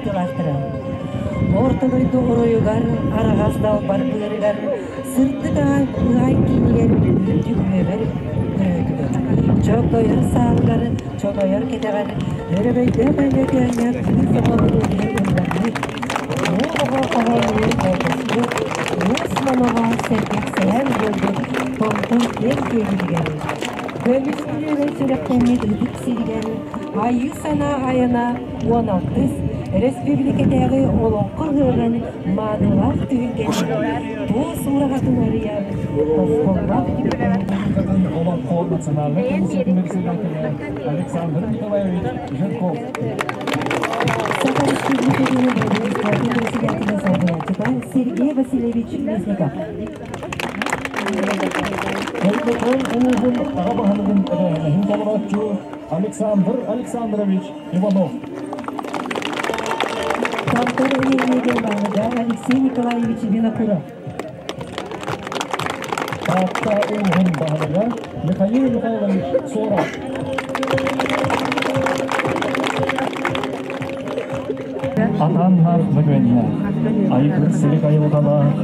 кыттыылаахтара. Орто дойду оройугар, араҕас далбар быарыгар, сырдык ыай киинигэр үрдүк үөбэр өрөөтүгэр, чогдойор саалыгар, чонойор кэтэҕэр, өрөбөйдөөх өймөкөөҥҥө кыыс оҕо ырыатыгар ылларбыт, уол оҕо хоһооннуу холбоспут, уос номоҕо сэргэх сэһэн буолбут Томтор киэҥ күөлүгэр, көмүс күрүөбэй сүрэхтэммит ытык сиригэр Айыы санаа айана 16-ыс өрөспүүбүлүкэтээҕи Олоҥхо ыһыаҕын маанылаах түһүлгэтин туос ураһатын арыйар тосхоллоох Олоҥхо национальнай комиссиятын председателэ Александр Николаевич Жирков. Саха Республикатын правительствотын председателэ солбуйааччыта Сергей Васильевич Мясников. Өймөкөөн улууһун аҕа баһылыгын эбээһинэһин толорооччу Александр Александрович Иванов. Томтор нэһилиэгин баһылыга Алексей Николаевич Винокуров. Таатта улууһун баһылыга Михаил Михайлович Соров. Атааннаах мөгүөннээх, айгыр силик айылҕалаах,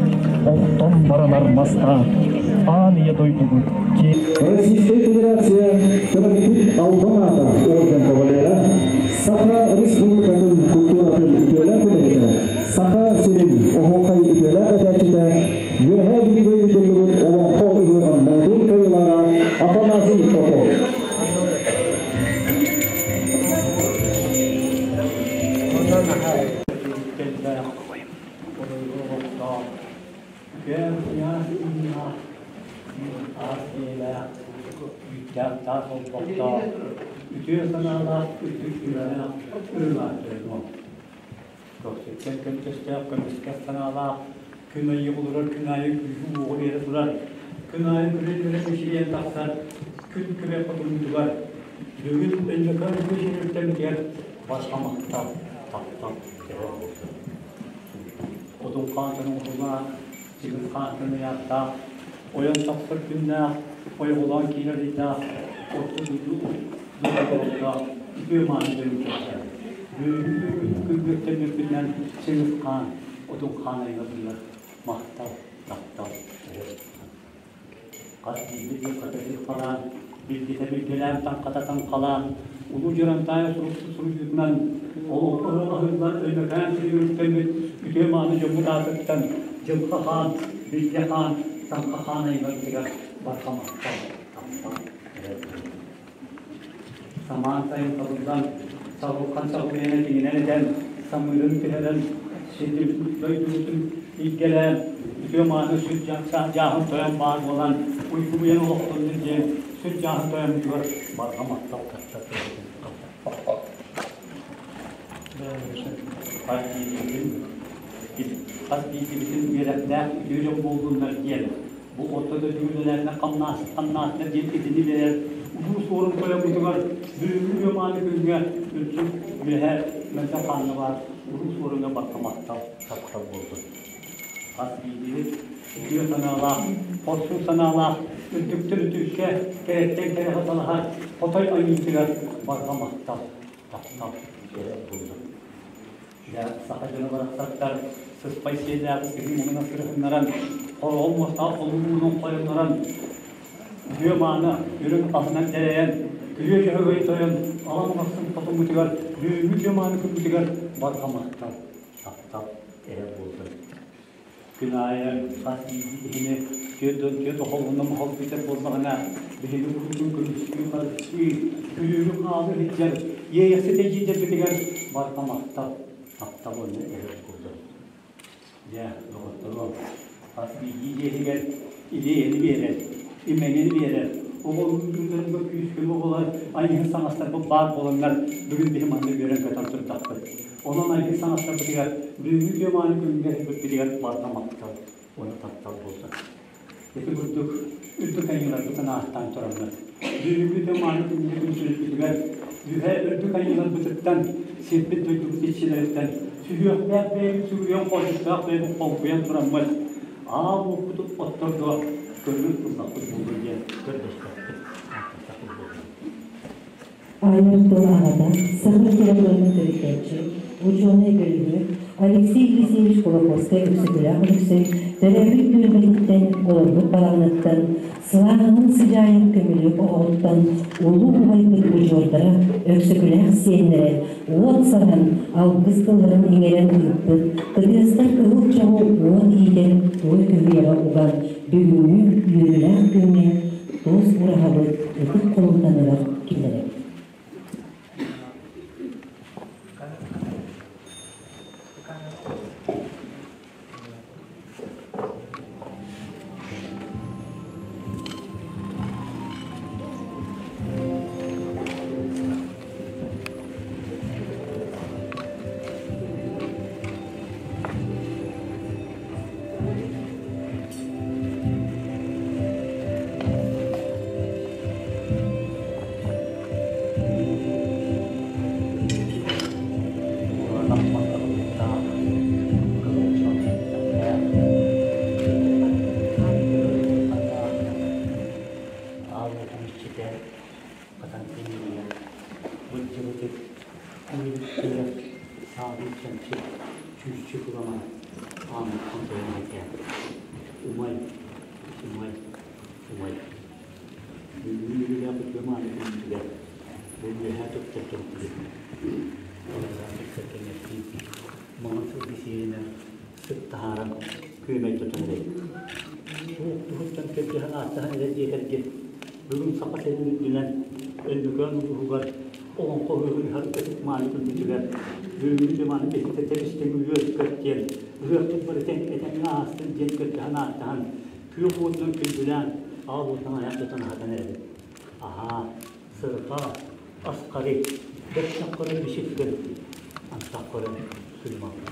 охтон баранар мастаах, аан ийэ дойдубут Российскай Федерация төрөппүт албан аата орден кавалера, Саха Республикатын культуратын үтүөлээх үлэһитэ, Саха сирин оһуохай үтүөлээх этээччитэ, Үөһээ Бүлүүгэ ыытыллыбыт Олоҥхо ыһыаҕын модун кыайыылааҕа Афанасий Попов. Үкээн куйаас иҥнээх, аас ийэлээх, үүттээх таас олбохтоох, үтүө санаалаах үрдүк үөрэх ырыҥааттарыма. Көхсүттэн көнтөстөөх көмүскэс санаалаах, күн айы олорор күн аайы күүһү-уоҕу биэрэ турар, күн аайы күлэн-үөрэн мичилийэн тахсар күн күбэ хотуннутугар, бүгүн Өймөкөөн үтүө сириттэммитигэр барҕа махтал, таптал төһө буолсун. Хотун хаантан оҥоһуулаах, сигил хаантан ыйаахтаах, ойон тахсар күннээх, ойоҕолоон киирэр ыйдаах, орто дойду дууһалаах үтүө мааны дьону көрсөр. Бүгүҥҥү күн күннэн Сыҥыс хаан, Отун хаан айылатыгар махтал, таптал Хас биирдии хатырык халаан, билгитэ билгэлээн таҥхата таҥхалаан, Улуу Дьурантаайа суруксут суруйуутунан олоҥхо ыһыллар Өймөкөөн сиригэр үтүө-мааны дьоммут аатыттан Дьылҕа хаан, Билгэ хаан, Таҥха хаан айыларбытыгар барҕа махтал, таптал эрэл Самаан сайын табыллан, сабылхан сабылыйан этиҥинэн этэн, самыырын түһэрэн, сирдибит дойдубутун илгэлээн, үтүө-мааны сүр дьааһын тойон баар буолан, уйгуруйан олохтоннун диэн сүр дьааһын тойоммутугар барҕа махтал тахсар Хас биирдиибитин үөрэхтээх үтүө дьон буоллуннар диэн бу орто дойду үлэлэринэ хамнаастар диэн итини биэрэр улуу суорун тойоммутугар бүгүҥҥү үөмааны күҥҥэ үрдүк үөһэ мөлтөх хаанна баар улуу суоруҥҥа барҕа махтал таптал буоллун. Хас биирдиибит үтүө санаалаах, хорсун санаалаах, үрдүктэн үрдүккэ, кэрэттэн кэрэҕэ талаһар хотой айыытыгар барҕа махтал, таптал эрэ буоллун. Дьэ, саха дьоно барахсаттар сыспай сиэллээҕи сыһыы муҥунан сырыһыннаран, хороҕон муостаах олуунунан хойуннаран, үтүө-мааны үрүҥ аһынан дэлэйэн, күрүө дьөһөгөй тойон ала муҥахсын хотуммутугар, бүгүҥҥү үтүө-мааны күммүтүгэр барҕа махтал, таптал эрэ буоллун. Күн аайы хас биирдии киһини 44 оһолунан моһол бүтэр буоллаҕына, биһиги курдук көмүскүү, харыстыы, күлүүрү-хаалы сылдьар иэйэхсит эдьиийдэрбитигэр барҕа махтал, таптал уонна эрэл курдук. Дьэ, доҕотторуом, хас биирдии дьиэтигэр идиэйэни биэрэр, имэҥини биэрэр, оҕолорун күүс күүс-көмө буолар айыыһыт саҥастарбыт баар буоланнар бүгүн биһи манна үөрэн-көтөн турдахпыт. Онон айыы саҥастарбытыгар бүгүҥҥү күөмааны күҥҥэ бүппүтүгэр барҕа махтал уонна таптал буолла. Ити курдук үрдүк айыыларбытын ааттаан тураммыт, бүгүҥҥү күөмааны күҥҥэ күнсүлүппүтүгэр үһэ үрдүк айыыларбытыттан, сирбит дойдубут иччилэриттэн сүһүөхтээх бэйэбит сүгүрүйэн хоочуктаах бэйэбит хоҥкуйан тураммыт, аал уоппутун отторго көҥүл ыллахпыт буолуо диэн көрдөстөхпүт, ааттастахпыт буолла. Айар тыл аҕата, саха литературатын төрүттээччи Учуонай-бөлүһүөк Алексей Елисеевич Кулаковскай-Өксөкүлээх Өлөксөй төрөөбүт түөлбэтиттэн, олорбут балаҕаныттан, сылааһынан сыдьаайар көмүлүөк оһоҕуттан улуу убайбыт удьуордара, Өксөкүлээх сиэннэрэ уот саһан, алгыс тылларын иҥэрэн ыыппыт кытыастар кыһыл чоҕу уот иитэн туой көһүйэҕэ уган бүгүҥҥү үөрүүлээх күҥҥэ туос ураһабыт ытык холумтаныгар киллэрэбит. Умай, умай, умай. Бүгүҥҥү үөрүүлээх үтүө мааны күммүтүгэр бу үөһээ туттар кэлбит Александр Кэнэттиин маҥан сылгы сиэринэн сыт таһааран күөмэй тутан эрэбит. Суох туһуттан кэргэһэн ааттаһан эрэр диэтэргит, бүгүн Саха сирин үрдүнэн Өймөкөөн улууһугар олоҥхо ыһыаҕын ыһар ытык мааны күммүтүгэр бүгүҥҥү дьымааны биһиктэ тэбистиҥ үөр-көт диэн ыһыахпыт барыта этэҥҥэ аастын диэн көрдөһөн ааттаһан күөх уотунан күндүлээн, аал уотунан айах тутан аһатан эрэбит. Аһаа, сырҕа, асхары, бэрт бишик гын, антах көрөн күлүм алла.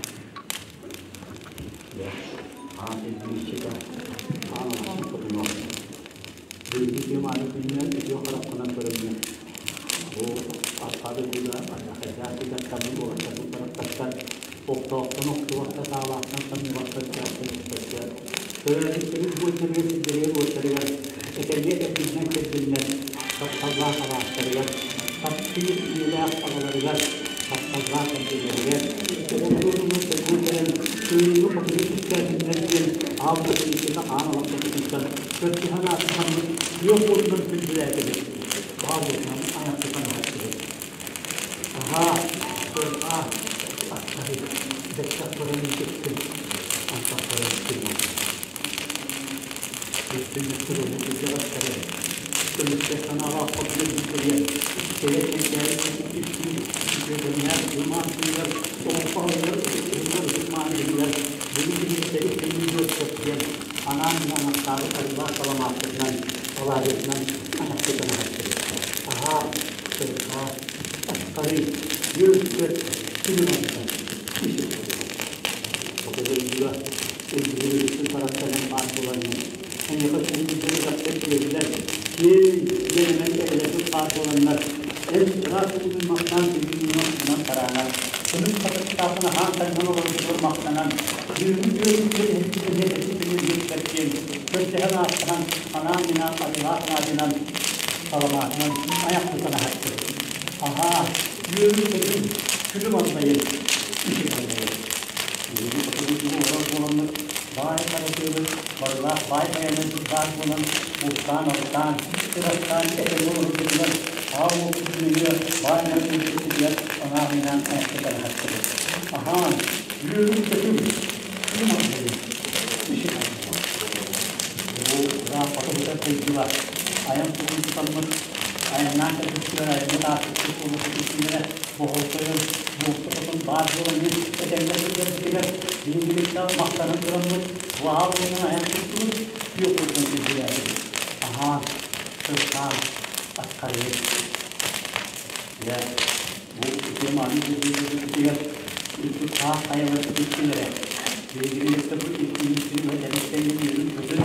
Дьэ, аан илбииччитэ, аан алахчын хотунуох. Бүгүҥҥү тиэманы күнүнэн үтүө хараххынан көрөҥҥүн, бу арҕаа дойдуга ардахайдаах дьахтарбыт уолаттарбыт барахсаттар охтоохтон охтубакка, саалаахтан самныбакка үктээхтэн төрөөбүттэрин буочарыгар сирдэригэр-уоттарыгар этэҥҥэ эргиллэн кэллиннэр, тапталлаах алаастарыгар, таптыыр ийэлээх аҕаларыгар, тапталлаах эргэлэригэр, оҕолорун сэргии кэлэн кыайыыны-хотуну түстээтиннэр диэн аал бэлиитикэ аан олохтоохтуттан көрдөһөн ааттаһаммыт күөх уотунан күндүлээтибит, баал уотунан айахтатан аһаттыбыт. Аһаа, сырҕаа, аттаһый, бэттэх көрөн илдьиттин, антах көрөн күнү. Үстүннүктэр улуу кырдьаҕастары, көмүскэл санаалаах хотун илдьиттэригэр, кэлэр кэнчээри үстүү үтүөкэннээх дьылмаан күнүгэр, олоҥхо оһолугар ытык ытык мааны күнүгэр бүгүн биһиги күннүү диэн анаан аҥастаабыт арыылаах саламааппытынан, алаадьытынан аҥастытан аһаттыбыт. Аһаа, сырҕаа, асхарый, үөр-көт, күлүм антан, үсүк Хоту дойдуга тараттаран баар буоланнар, эйиэхэ сүрүн дьахтар киирэллэр, киэҥ дьиэлэнэн эһэлэрбит баар буоланнар, эн ыраас уутун махтаан күнүн тараанар, көмүс хатырыктаахын аһаан таҥнан олорбутугар махтанан, бүгүҥҥү күөлүккэ эһэбит эмиэ эппит диэбиттэр көрдөһөн ааттаһан, анаан-минаан арыылаах анаадынан, саламаатынан айах тутан аһаттыбыт. Аһаа, үөрүү-көтүү, күлүм аллайын, үчүгэй аллайын. Биһиги хотугу олорор буоламмыт, баай харатыыбыт, барылаах баай байанай баар буолан, бултаан-алтаан, ырастаан этэҥҥэ олорбутугар, аал уоппут нөҥүө баай массыынабытыгар анаан-минаан айахтатан аһаттыбыт. Аһаан, үөрүү-көтүү, күлүм аллайын, үчүгэй аллайын. Бу ыраах хоту дойдуга айан тугун тутаммыт, айаннаан кэлбиттэр айанньыт аартыкпыт буолуохпут Боһолтойон, буолта хотон баар буоламмыт, этэҥҥэ сылдьарбытыгар биһигиттэн махтанан тураммыт, баал уонна айан туттубут, күөх курдук күндүлээтибит. Аһаан, сырхаан, асхарыйыт. Дьэ, бу үтүө мааны дьиэлэрбитигэр үрдүк таах хайалар иккилэрэ. Биһигини бу иккини үһэлэриттэн үөрүн-көтүн,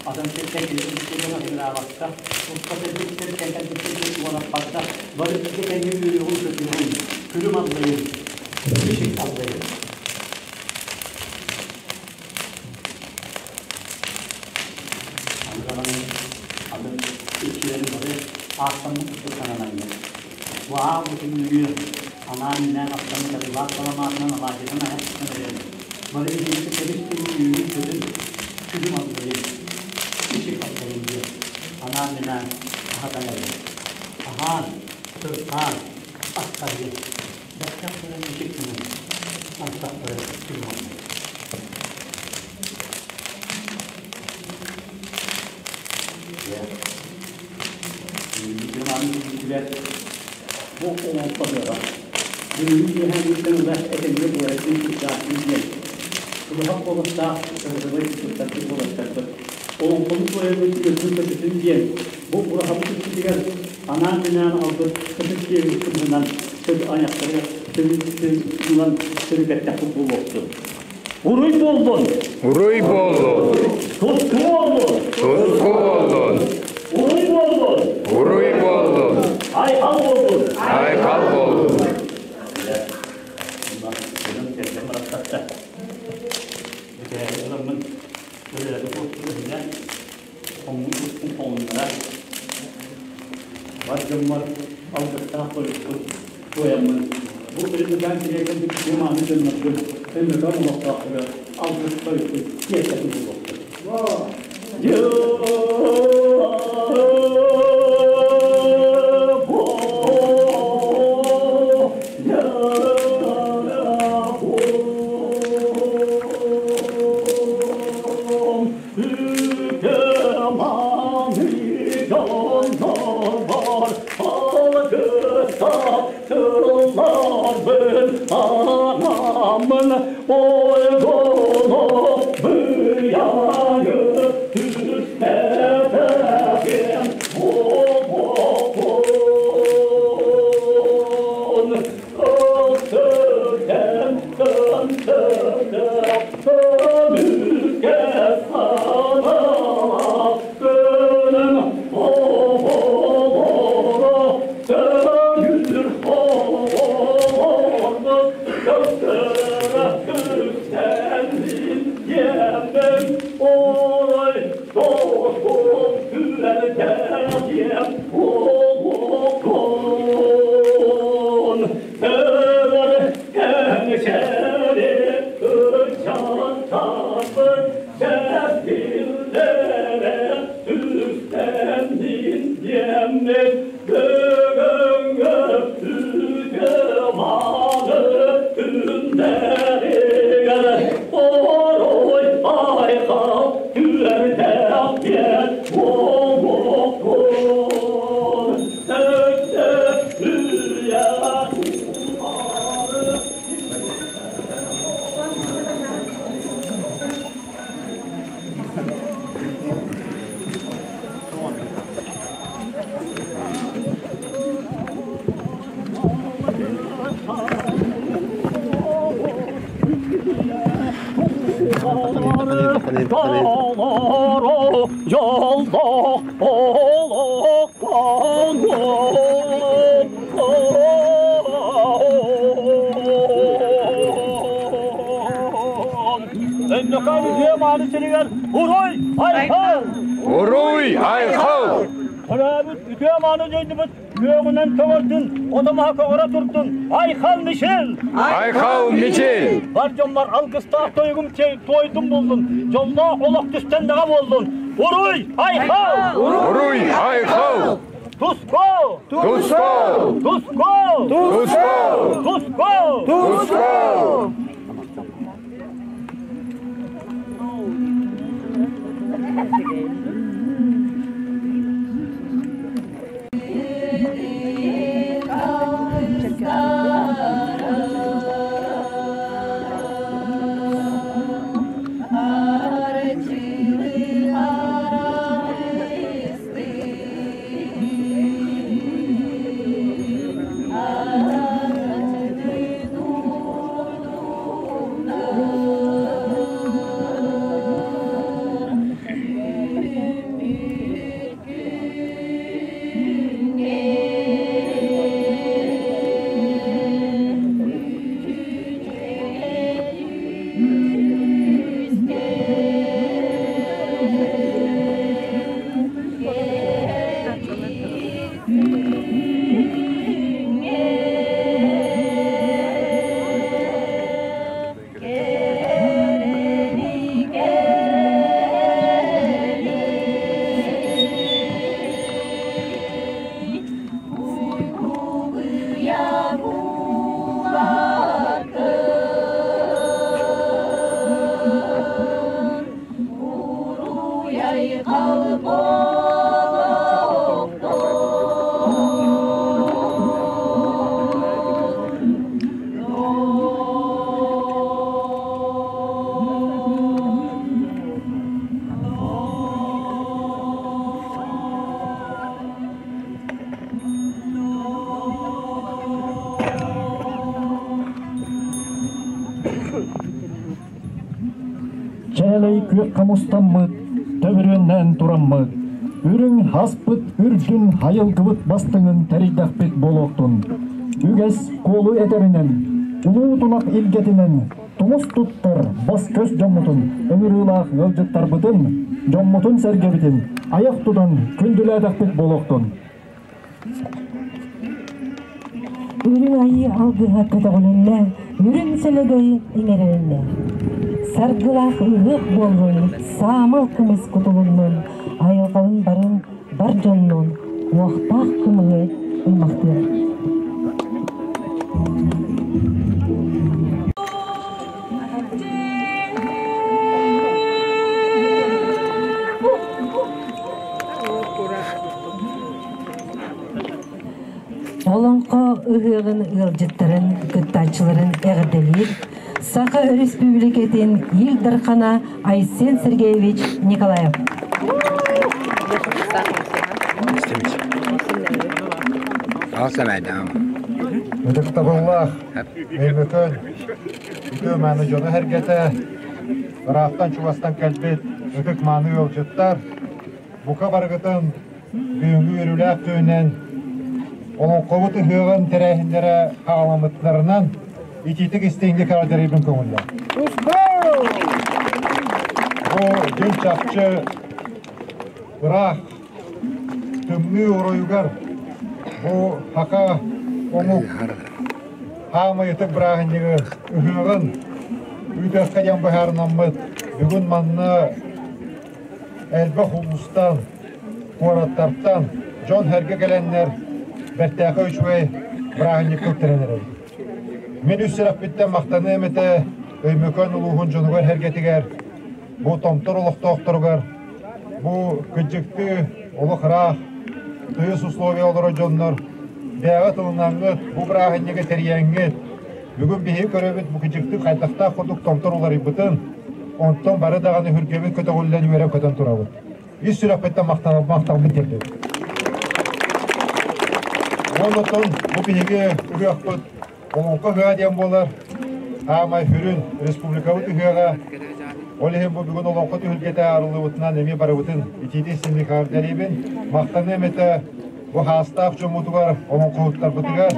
атын сиртэн кэлбиттэр дьоно ыҥыраабакка, туспа сирбиттэр кэлбиттэр уонаппакка, бары икки тэҥҥэ үөрүөҕүн-көтүөҕүн, күлүм аллайын, ишик аллайын. Аны даҕаны атын иччилэрин бары ааттаммыт курдук санананнар. Бу аал бүтүн нөҥүө Анаан-минээн астаммыт арыылаах саламаатынан алаадьытын айах тутан эрэбин. Бары биһиги кэбис күнүн үүнүн күлүм аллайын, ичик аллайын диэн анаан-минээн аһатан эрэбин. Аһаан, сырсаан, астарыйын. Бэттэх көрөн ичик гынан, антах көрөн күлүм аллайын. Бу оҥолпо Бүгүҥҥү киэһээҥҥиттэн ыла этэҥҥэ буорайдын кырдьаахтын диэн кылыһах куоластаах кыргызыбай кыргыттарбыт уолаттарбыт олоҥхону туойарбыт үөрдүн-көтүтүн диэн бу ураһабыт иччитигэр анаан-минээн аҕалбыт ытык киэбин кымыһынан сөп айахтарыгар ылан сөрүкэттэхпит буолуохтун. Уруй буоллун! Уруй буоллун! Туску буоллун! Туску буоллун! Уруй буоллун! Уруй буоллун! Айхал буоллун! Айхал буоллун! Бар дьоммор алгыстаах тойукпут туойаммын бу Өймөкөөн сириэккэ үтүө-мааны дьонноргун Өймөкөөн олохтоохторугар алгыс тойукпут тиэрдэтин буолуохтун. Anamın boyunu bıyayı tüsteteyim Olun Ötüden Ömürge sana Gönlüm oğlu Dönür oğlu Göklere yükseldin Yemen oy Dostum güverceyim Olukun Severken şeri Uçan Sefillere Üstendin yemin Göğün öpüge Günleri Oroy ayka Güverde Olukun Öte hülya Dağlara yolda oluktan Өймөкөөн үтүө-мааны сиригэр Уруй Айхал! Уруй Айхал! Төрөөбүт үтүө-мааны дойдубут үөҕүнэн көҕөрдүн, отомаһа көҕөрө турдун. Айхал Мишел! Айхал Мичил! Бар дьоммор алгыстаах тойугум туойдум буллун, дьоллоох олох түстэндэҕэ буоллун. Уруй Айхал! Уруй Айхал! Туско! Туско! Туско! Туско! Туско! Туско! Чээлэй күөх хомустаммыт, төбүрүөннээн тураммыт, үрүҥ хаспыт үрдүн айылгыбыт бастыҥын тэрийдэхпит буолуохтун. Үгэс куолу этэринэн, улуу тунах илгэтинэн тумус туттар бас-көс дьоммутун, ыҥырыылаах ыалдьыттарбытын, дьоммутун-сэргэбитин айах тутан күндүлээтэхпит буолуохтун. Үрүҥ айыы алгыһа көтөҕүлүннэ, үрүҥ сөлөгөй иҥэрилиннэ. Саргылаах ыһыах буоллун, саамал кымыс кутулуннун, айылҕалын барын бар дьоннуун уохтаах кымыһы ылмахтыыр. Олоҥхо ыһыаҕын ыалдьыттарын, кыттааччыларын эҕэрдэлиир Саха Өрөспүүбүлүкэтин Ил Дархана Айсен Сергеевич Николаев. Ытыктабыллаах Өймөкөөн үтүө мааны дьоно сэргэтэ, ыраахтан-чугастан кэлбит ытык мааны ыалдьыттар, бука барыгытын Бүгүҥҥү үөрүүлээх күнүнэн Олоҥхобут ыһыаҕын тэрээһиннэрэ хаҕаламмыттарынан итиитик истиҥник эҕэрдэлиибин көҥүллэр. Бу дьиҥ чахчы ыраах тымныы оройугар бу саха омук хаамай ытык бырааһынньыгы ыһыаҕын ыытыахха диэн быһаарынаммыт бүгүн манна элбэх улуустан, куораттартан дьон-сэргэ кэлэннэр бэртээхэй үчүгэй бырааһынньыкка үктэнэн эрэбит. Мин үс сүрэхпиттэн махтаныам этэ Өймөкөөн улууһун дьонугар-сэргэтигэр, бу Томтор олохтоохторугар, бу кыдьыктыы олох ыраах, тыйыс условия олорор дьоннор бэйэҕэ тылынаҥҥыт, бу бырааһынньыгы тэрийэҥҥит, Бүгүн биһиги көрөбүт бу кыдьыктык хайдахтаах курдук томтор уларыйбытын, онтон бары даҕаны үргэбит көтөҕүллэн үөрэн-көтөн турабыт. Ис сүрэхпиттэн махталбын тиэрдэбин. Оннотон бу биһиги ыһыахпыт Олоҥхо ыһыаҕа диэн буолар. Хаамай сүрүн республикабыт ыһыаҕа. Ол иһин бу бүгүн Олоҥхо түһүлгэтэ арыллыбытынан эмиэ барыбытын итиитин синник эҕэрдэлиибин. Махтаныам этэ Бу хаастаах дьоммутугар, олоҥхоһуттарбытыгар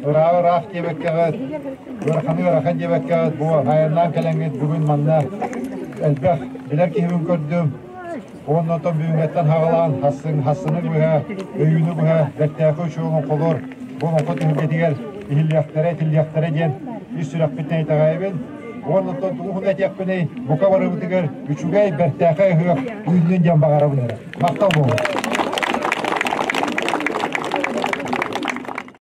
ырааҕы-ыраах диэбэккэҕит, ыараханы ыарахан диэбэккэҕит, бу айаннаан кэлэҥҥит бүгүн манна элбэх билэр киһибин көрдүм. Уонна оттон бүгүҥҥэттэн хаҕалаан хассыҥ, хассыны быһа, өйүүнү быһа бэртээхэй үчүгэй олоҥхолор бу олоҥхо түһүлгэтигэр иһиллиэхтэрэ, этиллиэхтэрэ диэн ис сүрэхпиттэн итэҕэйэбин. Уонна оттон тугу гына этиэхпиний, бука барыбытыгар үчүгэй, бэртээхэй ыһыах үүннүн диэн баҕарабын эрэ. Махтал буолуҥ.